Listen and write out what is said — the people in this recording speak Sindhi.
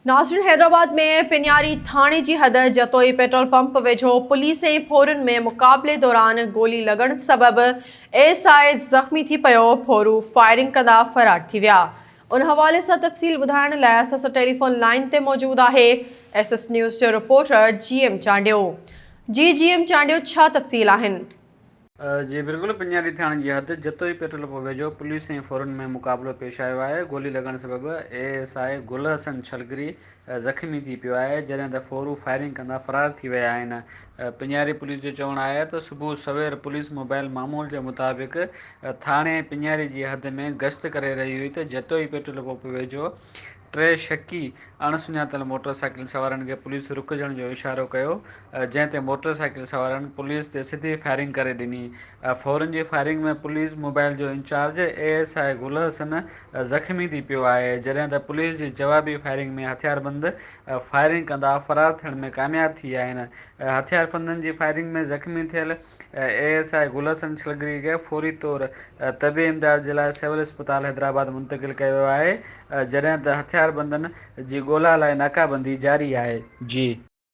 ناظرين حيدرآباد ۾ پنياري ٿاڻي جي حد جتوئي پيٽرول پمپ ويجهو پوليس ۽ ڦورن ۾ مقابلي دوران گولي لڳڻ سبب ايس I زخمي ٿي پيو، ڦورو فائرنگ ڪندا فرار ٿي ويا. ان حوالي سان تفصيل ٻڌائڻ لاء اسان سان ٽيليفون لائين تي موجود آهي ايس ايس نيوز جو رپورٽر جي ايم چانڊيو. جي جي ايم چانڊيو ڇا تفصيل آهن؟ جي بلڪل پڃاري ٿاڻي جي حد جتوئي پيٽرول پمپ ويجهو پوليس ۽ ڦورن ۾ مقابلو پيش آيو آهي، گولي لڳڻ سبب A S I Gul Hassan Chhalgari زخمي ٿي پيو آهي، جڏهن ته ڦورو فائرنگ ڪندا فرار ٿي ويا آهن. پڃاري پوليس جو چوڻ آهي ته صبح سوير پوليس موبائل معمول جي مطابق ٿاڻي پڃاري جي حد ۾ گشت ڪري رهي هئي ته جتوئي پيٽرول پمپ ويجهو ٽي شڪي اڻ سڃاتل موٽر سائيڪل سوارن کي پوليس رڪجڻ جو اشارو ڪيو، جنهن تي موٽر سائيڪل سوارن پوليس تي سڌي فائرنگ ڪري ڏني. ڦورن جي فائرنگ ۾ پوليس موبائل جو incharge A S I Gul Hassan زخمي ٿي پيو آهي، جڏهن ته پوليس جي جوابي فائرنگ ۾ هٿياربند فائرنگ ڪندا فرار ٿيڻ ۾ ڪامياب ٿي ويا آهن. هٿياربندن جي فائرنگ ۾ زخمي ٿيل A S I Gul Hassan Chhalgari کي فوري طور طبي امداد جي لاء سول اسپتال حيدرآباد منتقل ڪيو ويو آهي، جڏهن ته هٿياربندن جي ڳولا لاء ناڪابندي جاري آهي. جي.